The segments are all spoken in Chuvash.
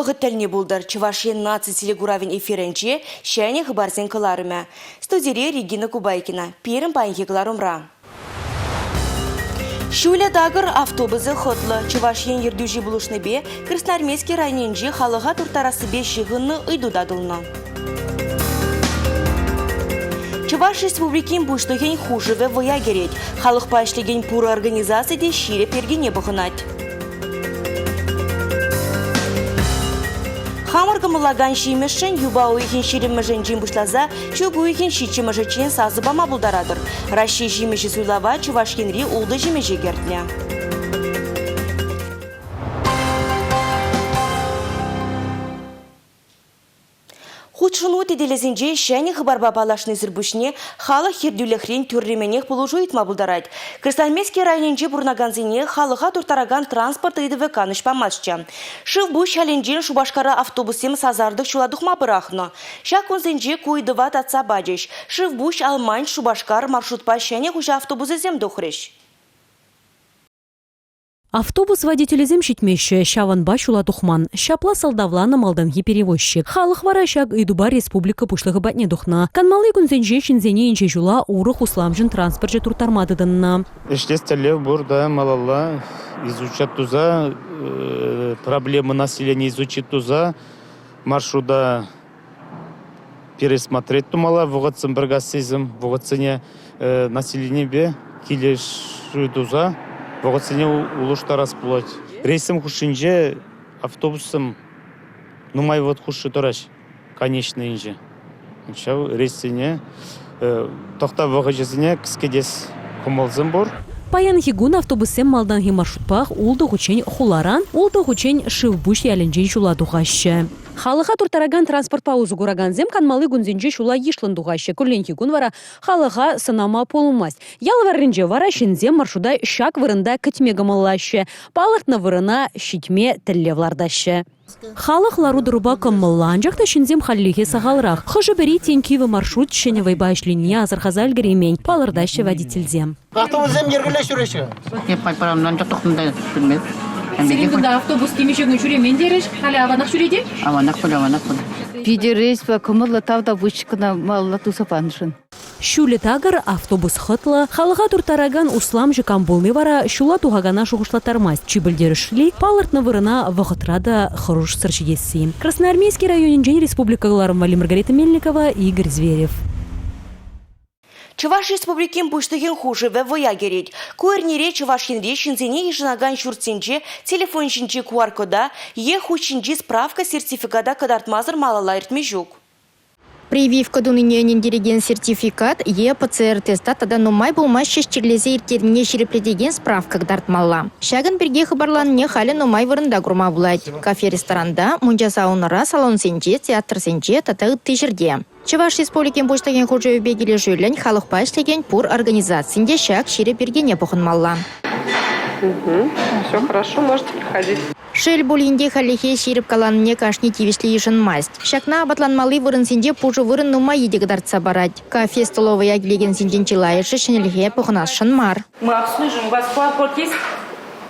Вӑхӑт тӗлне пултӑр Чӑваш Ен наци телекуравӗн эфирӗнче ҫӗнӗ хыпарсен кӑларӑмӗ. Студире Регина Кубайкина. Пирӗн паянхи кӑларӑмра. Ҫулӗ такӑр, автобусӗ хӑтлӑ. Чӑваш Ен ертӳҫи пулӑшнипе Красноармейски районӗнче халӑха турттарассипе ҫыхӑннӑ ыйту татӑлнӑ. Чӑваш Республикин Пуҫлӑхӗн хушӑвӗ вӑя кӗрет. Халӑхпа ӗҫлекен пур организаци те ҫирӗп йӗркене пӑхӑнать. Хамӑр кӑмӑллакан ҫимӗҫшӗн юпа уйӑхӗн ҫирӗммӗшӗнчен пуҫласа чӳк уйӑхӗн ҫиччӗмӗшӗччен сасӑ пама пултаратӑр. Раҫҫей ҫимӗҫӗ суйлава Чӑваш Енри ултӑ ҫимӗҫе кӗртнӗ. Хутшӑну тетелӗсенче ҫӗнӗ хыпарпа паллашнисӗр пуҫне халӑх ертӳлӗхрен тӳрремӗнех пулӑшу ыйтма пултарать. Красноармейски районӗнче пурӑнакансене халӑха турттаракан транспорт ыйтӑвӗ канӑҫ памастчӗ. Шывпуҫ ялӗнчен Шупашкара автобуссем сасартӑк ҫула тухма пӑрахнӑ. Ҫак кунсенче ку ыйтӑва татса пачӗҫ. Шывпуҫ, Алманч, Шупашкар маршрутпа ҫӗнӗ хуҫа автобусӗсем тухрӗҫ. Автобус водителӗсем ҫитмеҫҫӗ, ҫавӑнпа ҫула тухман. Ҫапла сӑлтавланӑ малтанхи перевозчик. Халӑх вара ҫак ыйтупа республика Пуҫлӑхӗ патне тухнӑ. Канмалли кунсенче ҫынсене инҫе ҫула урӑх усламҫӑн транспорчӗ турттарма тытӑннӑ. Ӗҫлес тӗллев пур та малалла изучать туса, проблемы населения изучить туса маршрута пересмотреть тумалла, вӑхӑтсем пӗр кассисем, вӑхӑтсене населенипе килӗшӳ туса вӑхӑтсене улӑштарас пулать. Рейссем хушшинче автобуссем нумай вӑхӑт хушши тӑраҫ, конечныйӗнче. Ҫав рейссене тӑхтав вӑхӑчӗсене кӗскетес кӑмӑлсем пур. Паянхи кун автобуссем малтанхи маршрутпах ултӑ хутчен хуларан, ултӑ хутчен Шывпуҫ ялӗнчен ҫула тухаҫҫӗ. Халӑха турттаракан транспортпа усӑ куракансем канмалли кунсенче ҫула йышлӑн тухаҫҫӗ. Кулленхи кун вара халӑха сӑнама пулмасть. Ял варринче вара ҫынсем маршрута ҫак вырӑнта кӗтме кӑмӑллаҫҫӗ. Палӑртнӑ вырӑна ҫитме тӗллев лартаҫҫӗ. Халӑх лару-тӑрупа кӑмӑллӑ, анчах та ҫынсем хальлӗхе сахалрах. Хӑшӗ-пӗри тен кивӗ маршрут ҫӗнӗ вӑйпа ӗҫленине асӑрхаса ӗлкӗреймен, палӑртаҫҫӗ водительсем. Автобуссем йӗркелле ҫӳреҫҫӗ. Эп парамнан тухнӑ та пӗлмеп. Сирӗн кунта автобус темиҫе кун ҫӳремен терӗҫ. Халӗ аванах ҫӳрет-и? Аванах пуль, аванах пуль. Питӗ рейспа кӑмӑллӑ тавтапуҫ кӑна малалла туса панӑшӑн. Ҫулӗ такӑр, автобус хӑтлӑ, халӑха турттаракан усламҫӑ кам пулни вара ҫула тухакана шухӑшлаттармасть. Чи пӗлтерӗшли, палӑртнӑ вырӑна вӑхӑтра та хӑрушсӑр ҫитесси. Красноармейски районӗнчен республика кӑларӑм валли Маргарита Мельникова, Игорь Зверев. Чӑваш Республикин Пуҫлӑхӗн хушӑвӗ вӑя кӗрет. Ку эрнере Чӑваш Енре ҫынсене йышӑнакан ҫуртсенче телефон ҫинчи QR-кода е хут ҫинчи справка-сертификата кӑтартмасӑр малалла иртме ҫук. Прививка тунине ӗнентерекен сертификат е ПЦР-теста тата нумай пулмасть ҫеҫ чирлесе ирттернине ҫирӗплетекен справка кӑтартмалла. Ҫакӑн пирки хыпарланине халӗ нумай вырӑнта курма пулать. Кафе-ресторанта, мунча-саунӑра, салонсенче, театрсенче тата ытти ҫӗрте. Чӑваш Республикин Пуҫлӑхӗн хушӑвӗпе килӗшӳллӗн халӑхпа ӗҫлекен пур организацин те ҫак ҫирӗп йӗркене пӑхӑнмалла. Все хорошо, можете проходить. Шел пулин те хальлӗхе ҫирӗп каланине кашни тивӗҫлӗ йышӑнмасть. Ҫакна апатланмалли вырӑнсенче пушӑ вырӑн нумаййи те кӑтартса парать. Кафе столовӑя килекенсенчен чылайӑшӗ ҫӗнӗлӗхе пӑхӑнасшӑн мар. Мы обслуживаем. У вас паспорт есть?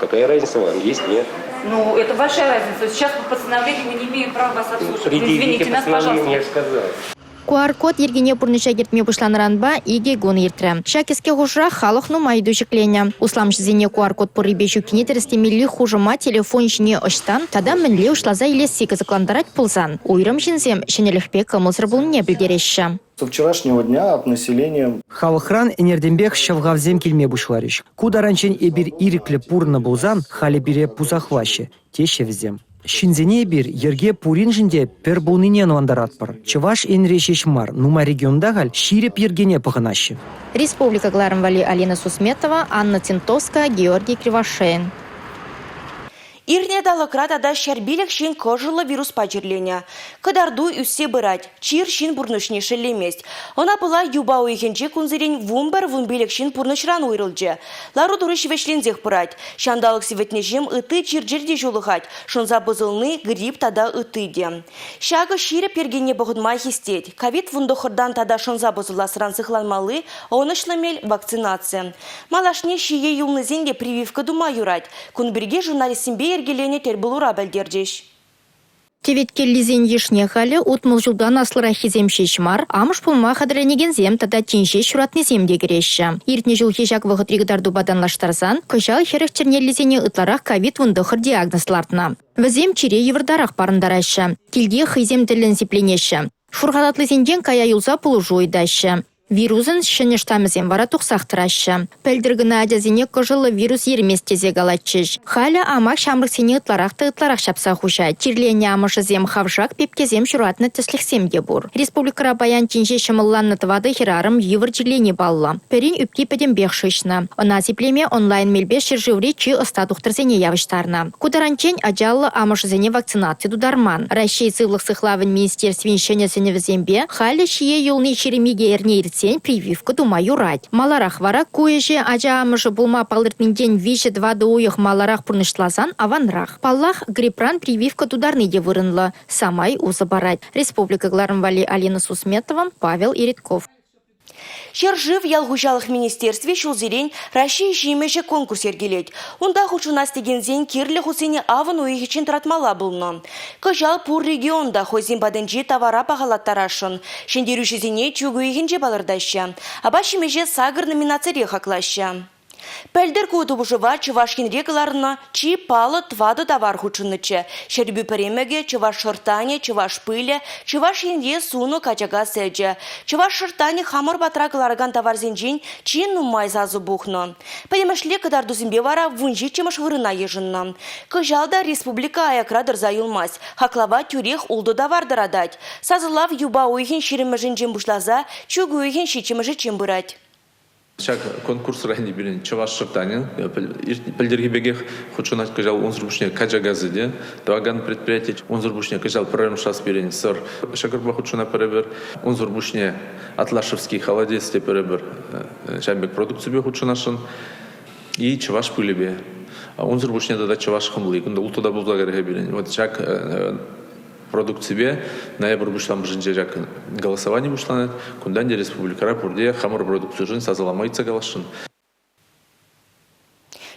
Какая разница вам, есть, нет? Ну, это ваша разница. Сейчас по постановлению мы не имеем права вас обслуживать. Предъявите Извините нас, пожалуйста. я же сказал. QR-код йӗркене пурнӑҫа кӗртме пуҫланӑранпа икӗ кун иртрӗ. Ҫак кӗске хушӑра халӑх нумай ыйту ҫӗкленӗ. Усламҫӑсене QR-код пуррипе ҫуккине тӗрӗслемелли хушӑма телефон ҫине ӑҫтан тата мӗнле уҫласа илесси кӑсӑклантарать пулсан, уйрӑм ҫынсем ҫӗнӗлӗхпе кӑмӑлсӑр пулнине пӗлтереҫҫӗ. Со вчерашнего дня от населения Халӑхран ӗнертенпех ҫӑлхавсем килме пуҫларӗҫ. Ку таранччен эпир ирӗклӗ пурӑннӑ пулсан халӗ пире пусахлаҫҫӗ, теҫҫӗ вӗсем. Ҫынсене эпир йӗрке пуриншӗн те пӗр пулнине ӑнлантаратпӑр. Чӑваш Енре ҫеҫ мар, нумай регионта халь ҫирӗп йӗркене пӑхӑнаҫҫӗ. Республика кӑларӑм валли Алина Сусметова, Анна Тинтовская, Георгий Кривошеин. Иртнӗ талӑкра тата 105 ҫын кӑшӑллӑ вируспа чирленӗ. Кӑтарту ӳссе пырать. Чир ҫын пурнӑҫне шеллемест. Ӑна пула юпа уйӑхӗнче кунсерен 11-15 ҫын пурнӑҫран уйрӑлчӗ. Лару-тӑру ҫивӗчленсех пырать. Ҫанталӑк сивӗтнӗҫем ытти чир-чӗр те ҫулӑхать, шӑнса пӑсӑлни, грипп тата ытти те. Ҫакӑ ҫирӗп йӗркене пӑхӑнма хистет. Ковид-19 тата шӑнса пӑсӑласран сыхланмалли ӑнӑҫлӑ мел – вакцинаци. Малашне ҫие юлнисен те прививка тума юрать. Кун пирки журналистсемпе йӗркеленӗ тӗлпулура пӗлтерчӗҫ. Теветкеллисен йышне халӗ 60 ҫултан аслӑраххисем ҫеҫ мар, амӑш пулма хатӗрленекенсем тата тин ҫеҫ ҫуратнисем те кӗреҫҫӗ. Иртнӗ ҫулхи ҫак вӑхӑтри кӑтартупа танлаштарсан, кӑҫал 40 чӗрнеллисене ытларах ковид-19 диагноз лартнӑ. Вӗсем чире йывӑртарах парӑнтараҫҫӗ. Килте хӑйсем тӗллӗн сипленеҫҫӗ. Шур халатлисенчен кая юлса пулӑшу ыйтаҫҫӗ. Вирусӑн ҫӗнӗ штамӗсем вара тухсах тӑраҫҫӗ. Пӗлтӗр кӑна ачасене кӑшӑллӑ вирус ермест тесе калатчӗҫ. Халӗ амак ҫамрӑксене ытларах та ытларах ҫапса хуҫать. Чирленӗ амӑшӗсем хавшак пепкесем ҫуратнӑ тӗслӗхсем те пур. Республикӑра паян тин ҫеҫ ҫӑмӑлланнӑ тӑватӑ хӗрарӑм йывӑр чирлени паллӑ. Пӗрин ӳпки пӗтӗмпех шыҫнӑ. Ӑна сиплеме онлайн мелпе ҫӗршыври чи ӑста тухтӑрсене явӑҫтарнӑ. Ку таранччен ачаллӑ амӑшӗсене вакцинаци тутарман. Раҫҫей сывлӑх сыхлавӗн министерствин ҫӗнӗ сӗнӗвӗсемпе халӗ ҫие юлни 22 эрне иртсен прививка тума юрать. Маларах вара ку ӗҫе ача амӑшӗ пулма палӑртнинчен 3-4 уйӑх маларах пурнӑҫласан аванрах. Паллах, грипран прививка тутарни те вырӑнлӑ, самай усӑ парать. Республика кӑларӑм валли Алина Сусметова, Павел Иритков. Ҫӗршыв ял хуҫалӑх министерстви ҫулсерен Раҫҫей ҫимӗҫӗ конкурс йӗркелет. Унта хутшӑнас текенсен кирлӗ хутсене авӑн уйӑхӗччен тӑратмалла пулнӑ. Кӑҫал пур регион та хӑйсен патӗнчи тавара пахалаттарасшӑн. Ҫӗнтерӳҫӗсене чӳк уйӑхӗнче палӑртаҫҫӗ. Апат-ҫимӗҫе сакӑр номинацире хаклаҫҫӗ. Пӗлтӗр ку тупӑшӑва Чӑваш Енре кӑларнӑ чи паллӑ тӑватӑ тавар хутшӑннӑччӗ. Ҫӗрпӳ пӗремӗкӗ, чӑваш шӑрттанӗ, чӑваш пылӗ, Чӑваш Енре сунӑ качака сӗчӗ. Чӑваш шӑрттанӗ хамӑр патра кӑларакан таварсенчен чи нумай сасӑ пухнӑ. Пӗтӗмӗшле кӑтартусемпе вара вунҫиччӗмӗш вырӑна йышӑннӑ. Кӑҫал та республика аякра тӑрса юлмасть. Хаклава тӳрех ултӑ тавар тӑратать. Сасӑлав юпа уйӑхӗн ҫирӗммӗшӗнчен пуҫласа чӳк уйӑхӗн ҫиччӗмӗшӗччен пырать. Ҫак конкурсра ӗнтӗ пирӗн чӑваш шӑрттанӗ пӗлтӗрхи пекех хутшӑнать кӑҫал. Унсӑр пуҫне качакасӗ те тӑвакан предприяти. Унсӑр пуҫне кӑҫал пӗрремӗш раз пирӗн сыр ҫӑкӑрпа хутшӑнать пӗрӗпӗр. Унсӑр пуҫне Атлашевский холодец те пӗрӗпӗр ҫавӑн пек продукципе хутшӑнасшӑн. И чӑваш пылӗпе. Унсӑр пуҫне тата чӑваш хӑмли. Кунта улттӑ та пулса кайрӗ пирӗн. Вот ҫак Продукципе ноябрь пуҫламӑшӗнче ҫак голосовани пуҫланать. Кунта ӗнтӗ республикӑра пурте хамӑр продукцишӗн сасӑлама ыйтса каласшӑн.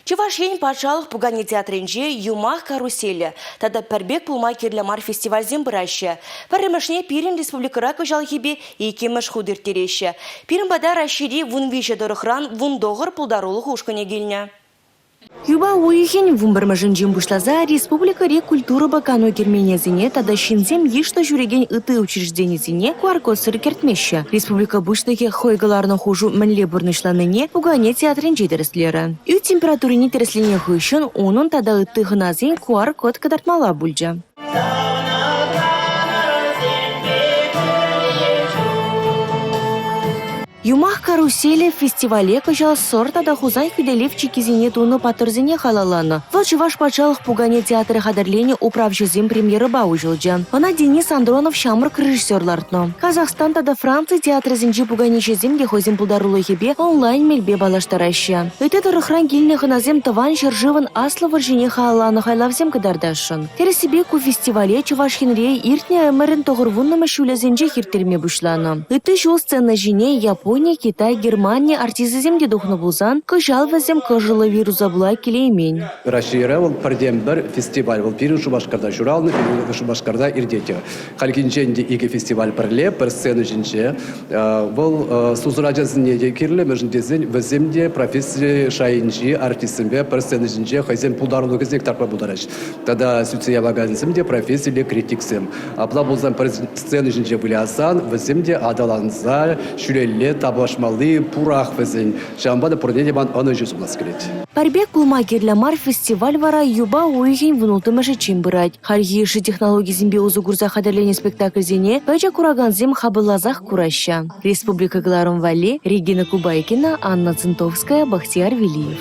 Чӑваш Ен патшалӑх пукане театрӗнче юмах каруселӗ тата пӗр пек пулма кирлӗ мар фестивальсем пыраҫҫӗ. Пӗрремӗшне пирӗн республикӑра кӑҫалхипе иккӗмӗш хут ирттереҫҫӗ. Пирӗн пата Раҫҫейри 13 тӑрӑхран 19 пултарулӑх ушкӑнӗ килнӗ. Юпа уйӑхӗн 11-мӗшӗнчен пуҫласа республикӑри культурӑпа кану керменӗсене тата ҫынсем йышлӑ ҫӳрекен ытти учрежденисене QR-кодсӑр кӗртмеҫҫӗ. Республика Пуҫлӑхӗ хӑй кӑларнӑ хушу мӗнле пурнӑҫланине пукане театрӗнче тӗрӗслерӗ. Ӳт температурине тӗрӗсленӗ хыҫҫӑн унӑн тата ытти хӑнасен QR-код кӑтартмалла пулчӗ. Юмах каруселӗ фестивале кӑҫал Сӑр тата Хусан хӳтӗлев чиккисене тунӑ паттӑрсене халалланӑ. Вӑл Чӑваш патшалӑх пукане театрӗ хатӗрленӗ «Управҫӑсем» премьерӑпа уҫӑлчӗ. Ӑна Денис Андронов ҫамрӑк режиссер лартнӑ. Казахстан тата Франци театрӗсенчи пуканеҫӗсем те хӑйсен пултарулӑхӗпе онлайн мелпе паллаштараҫҫӗ. Ытти тӑрӑхран килнӗ хӑнасем Тӑван ҫӗршывӑн Аслӑ вӑрҫине халалланӑ хайлавсем кӑтартасшӑн. Тӗрӗссипе ку фестивале Чӑваш Енре иртнӗ ӗмӗрӗн 90-мӗш ҫулӗсенчех ирттерме пуҫланӑ. Ытти ҫул сцена ҫине Япони, Китай, Германи артисчӗсем те тухнӑ пулсан, кӑҫал вӗсем кӑшӑллӑ вируса пула килеймен. Раҫҫейре вӑл пӗртен-пӗр фестиваль. Вӑл пирӗн Шупашкарта ҫуралнӑ, пирӗн Шупашкарта иртет. Хальхинче ӗнтӗ икӗ фестиваль пӗрле, пӗр сцена ҫинче. Вӑл сусӑр ачасене те кирлӗ, мӗншӗн тесен вӗсем те професси шайӗнчи артистсемпе пӗр сцена ҫинче хӑйсен пултарулӑхӗсене кӑтартма пултараҫҫӗ. Тата сӳтсе явакансем те профессиллӗ критиксем. Апла пулсан пӗр сцена ҫинче вылясан вӗсем те аталанса ҫӳлелле тавлашмалли пурах вӗсен. Ҫавӑнпа та пурне те ман ӑнӑҫу сунас килет. Пӗр пек пулма кирлӗ мар фестиваль вара юпа уйӑхӗн вунулттӑмӗшӗччен пырать. Хальхи йышши технологисемпе усӑ курса хатӗрленӗ спектакльсене пӗчӗк куракансем хапӑлласах кураҫҫӗ. Республика кӑларӑм валли Регина Кубайкина, Анна Цинтовская, Бахтияр Велиев.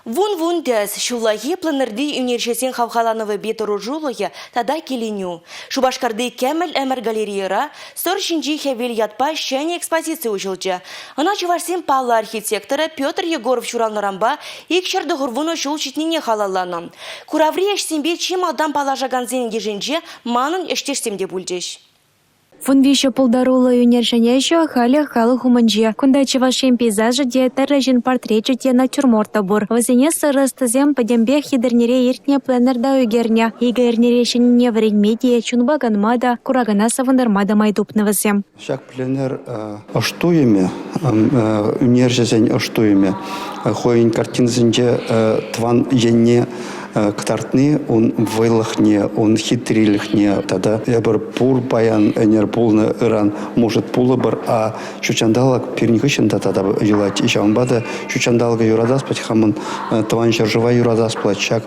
Вун-вун тӗс, ҫуллахи пленэрти ӳнерҫӗсен хавхаланӑвӗпе тӑрӑшулӑхӗ тата киленӳ. Шупашкарти Кӗмӗл ӗмӗр галерейӑра Сӑр ҫинчи хӗвел ятпа ҫӗнӗ экспозици уҫӑлчӗ. Ӑна чӑвашсен паллӑ архитекторӗ Петр Егоров ҫуралнӑранпа 290 ҫул ҫитнине халалланӑ. Кураври ӗҫсемпе чи малтан паллашакансен йышӗнче манӑн ӗҫтешсем те пулчӗҫ. 13 пултаруллӑ ӳнерҫӗн ӗҫӗ халӗ халӑх умӗнче. Кунта Чӑваш Ен пейзажӗ те, тӗрлӗ ҫын портречӗ те, натюрморт та пур. Вӗсене сӑрӑ ӑстисем пӗтӗмпех Етӗрнере иртнӗ пленэрта ӳкернӗ. Икӗ эрнере ҫӗннине вӗренме те, чунпа канма та, куракана савӑнтарма та май тупнӑ вӗсем. Ҫак пленэр ӑш туйӑмӗ, ӳнерҫӗсен ӑш туйӑмӗ хӑйӗн картинисенче тӑван енне кӑтартни ун вӑйлӑхне, ун хитрелӗхне тата эпир пур паян ӗнер пулнӑ, ыран может пулӑпӑр, а ҫут ҫанталӑк пирӗн хыҫҫӑн та тата юлать. Ҫавӑнпа та ҫут ҫанталӑка юратас пулать, хамӑн тӑван ҫӗршыва юратас пулать. Ҫак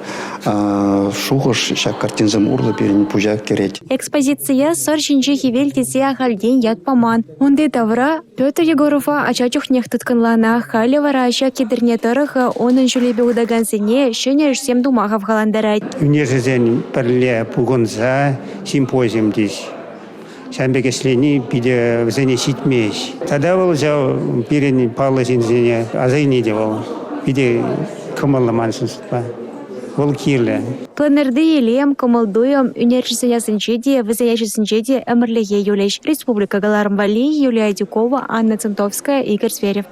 шухӑш, ҫак картинсем урлӑ пирӗн пуҫа кӗрет. Экспозицие «Сӑр ҫинчи хӗвел» тесе ахальтен ят паман. Унти тавра Петр Егорова ача чухнех тыткӑнланӑ. Халӗ вара ҫак Етӗрне тӑрӑхӗ унӑн ҫулӗпе утакансене ҫӗнӗ ӗҫсем тума хавхалантарать. Ӳнерҫӗсен пӗрле пухӑнса симпозиум теҫ. Ҫавӑн пек ӗҫлени питӗ вӗсене ҫитмест. Тата вӑл ҫав пирӗн паллӑ ҫынсене аса илни те вӑл питӗ кӑмӑллӑ ман шутпа. Вӑл кирлӗ. Пленэрти илем, кӑмӑл-туйӑм ӳнерҫӗсен асӗнче те, вӗсен ӗҫӗсенче те ӗмӗрлӗхе юлӗҫ. Республика кӑларӑм валли Юлия Адюкова, Анна Центовская, Игорь Зверев.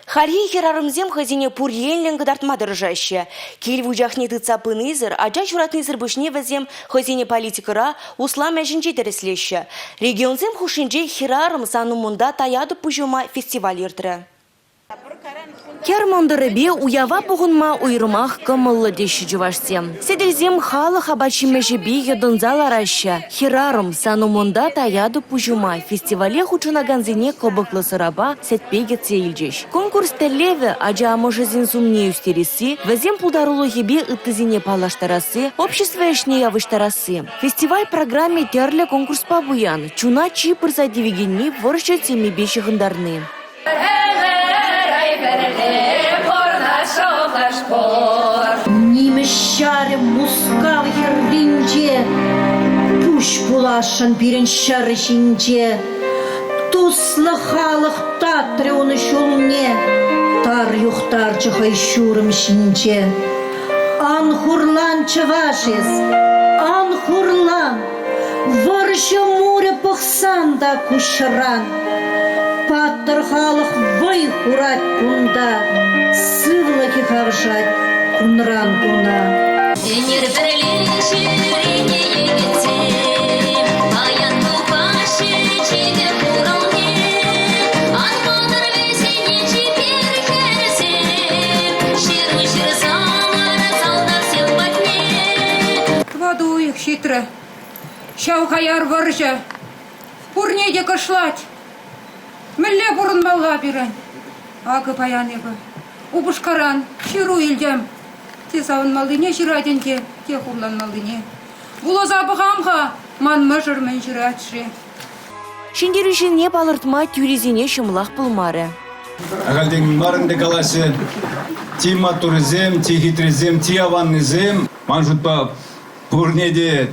Хальхи хӗрарӑмсем хӑйсене пур енлӗн кӑтартма тӑрӑшаҫҫӗ. Кил вучахне тытса пынисӗр, ача ҫуратнисӗр пуҫне вӗсем хӑйсене политикӑра, услам ӗҫӗнче тӗрӗслеҫҫӗ. Регионсем хушшинче «Хӗрарӑм, сан умӑнта таятӑп пуҫӑма» фестиваль иртрӗ. Кӗр мӑнтӑрӗпе уява пухӑнма уйрӑмах кӑмӑллӑ теҫҫӗ чӑвашсем. Сӗтелсем халӑх апат-ҫимӗҫӗпе йӑтӑнса лараҫҫӗ. Хӗрарӑм, сан умӑнта таятӑп пуҫӑма фестивале хутшӑнакансене кӑпӑклӑ сӑрапа, сӗтпе кӗтсе илчӗҫ. Конкурс тӗллевӗ – ача амӑшӗсен сумне ӳстересси, вӗсен пултарулӑхӗпе ыттисене паллаштарасси, общество ӗҫне явӑҫтарасси. Фестиваль программи тӗрлӗ конкурспа пуян. Чуна чи пырса тивекенни вӑрҫӑ темипе ҫыхӑнтарни. Нимӗҫ ҫарӗ Мускав хӗрринче Пуҫ пуласшӑн пирӗн ҫӗр ҫинче. Туслӑ халӑх татрӗ ун ҫулне, Тар юхтарчӗ хӑй ҫурӑм ҫинче. Ан хурлан, чӑваш эс, ан хурлан, Вӑрҫӑ мурӗ пӑхсан та куҫран. Паттӑр халӑх вӑй хурать кунта, Сывлӑхӗ хавшать кунран куна. Ӗнер пӗрле ҫӳренӗ йӗкӗтсем, Паян тухаҫҫӗ чикӗ хуралне. Ан манӑр вӗсене чипер хӗрсем, Ҫыру ҫырсамӑр салтаксем патне. Тӑватӑ уйӑх ҫитрӗ. Ҫав хаяр вӑрҫӑ пурне те кӑшлать. Мӗнле пурӑнмалла пирӗн? Акӑ паян эпӗ упӑшкаран ҫыру илтӗм. Те савӑнмаллине ҫырать ӗнтӗ, те хурланмаллине. Вуласа пӑхам-ха, ман мӑшӑр мӗн ҫырать-ши? Ҫӗнтерӳҫӗне палӑртма тӳресене ҫӑмӑлах пулмарӗ. Ахальтен мар ӗнтӗ калаҫҫӗ. Чи маттуррисем, чи хитрисем, чи аваннисем. Ман шутпа, Пурне те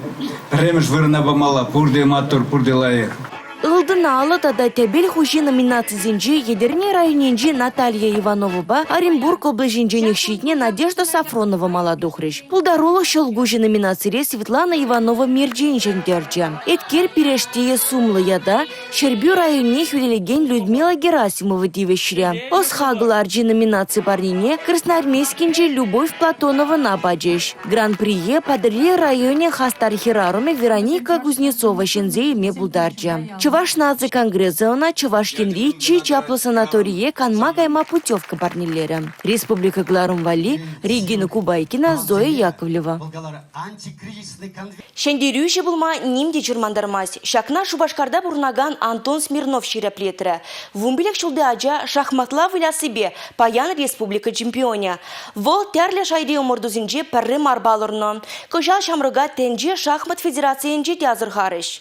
пӗрремӗш вырӑна памалла, пурте маттур, пурте лайӑх. «Ылтӑн алӑ» тата «Тӗпел хуҫи» номинацисенче Етӗрне районӗнчи Наталья Ивановӑпа Оренбург облаҫӗнченех ҫитнӗ Надежда Сафронова мала тухрӗҫ. «Пултарулӑх ҫӑлкуҫӗ» номинацире Светлана Иванова мерчен ҫӗнтерчӗ. Еткер пирӗштийӗ сумлӑ ята Ҫӗрпӳ районне хӳтӗлекен Людмила Герасимова тивӗҫрӗ. Ӑс-хакӑл арчи номинаци парнине Красноармейскинчи Любовь Платоновӑна пачӗҫ. Гран-прие Патӑрьел районӗн хастар хӗрарӑмӗ Вероника Кузнецова ҫӗнсе илме пултарчӗ. Чӑваш наци конгресӗ ӑна Чӑваш Енри чи чаплӑ санаторие канма кайма путевка парнелерӗ. Республика кӑларӑм валли Регина Кубайкина, Зоя Яковлева. Ҫӗнтерӳҫӗ пулма ним те чӑрмантармасть. Ҫакна Шупашкарта пурӑнакан Антон Смирнов ҫирӗплетрӗ. 15 ҫулти ача шахматла выляссипе паян республика чемпионӗ. Вӑл тӗрлӗ шайри ӑмӑртусенче пӗрре мар палӑрнӑ. Кӑҫал ҫамрӑка тӗнче шахмат федерацийӗнче те асӑрхарӗҫ.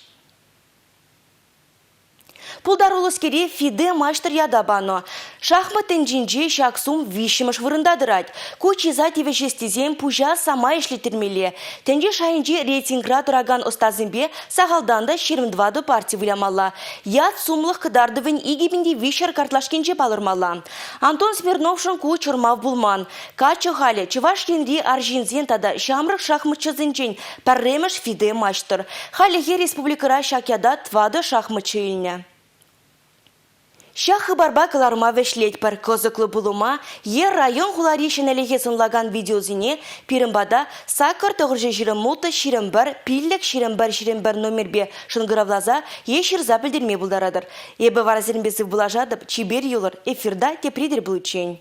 Пултаруллӑскере ФИДЕ маҫтӑр ята панӑ. Шахмат тӗнчинче ҫак сум виҫҫӗмӗш вырӑнта тӑрать. Ку чыса тивӗҫес тесен пуҫа самай ӗҫлеттермелле. Тӗнче шайӗнчи рейтингра тӑракан ӑстасемпе сахалтан та 24 парти вылямалла. Ят-сумлӑх кӑтартӑвӗн 2300 картлашкинче палӑрмалла. Антон Смирновшӑн ку чӑрмав пулман. Каччӑ халӗ Чӑваш Енри арҫынсен тата ҫамрӑк шахматҫӑсенчен пӗрремӗш ФИДЕ маҫтӑр. Хальлӗхе республикӑра ҫак ята тӑватӑ шахматҫӑ илнӗ. Ҫак хыпарпа кӑларма вӗҫлетпӗр. Кӑсӑклӑ пулӑма е район-хулари ҫӗнӗлӗхе сӑнлакан видеосене пирӗн пата саккӑр тӑхӑрҫӑ 26 21 пиллӗк 21 21 номерпе шӑнкӑравласа е ҫырса пӗлтерме пултаратӑр. Эпӗ вара сирӗнпе сывпуллашатӑп. Чипер юлӑр. Эфирта тепри тӗл пуличчен.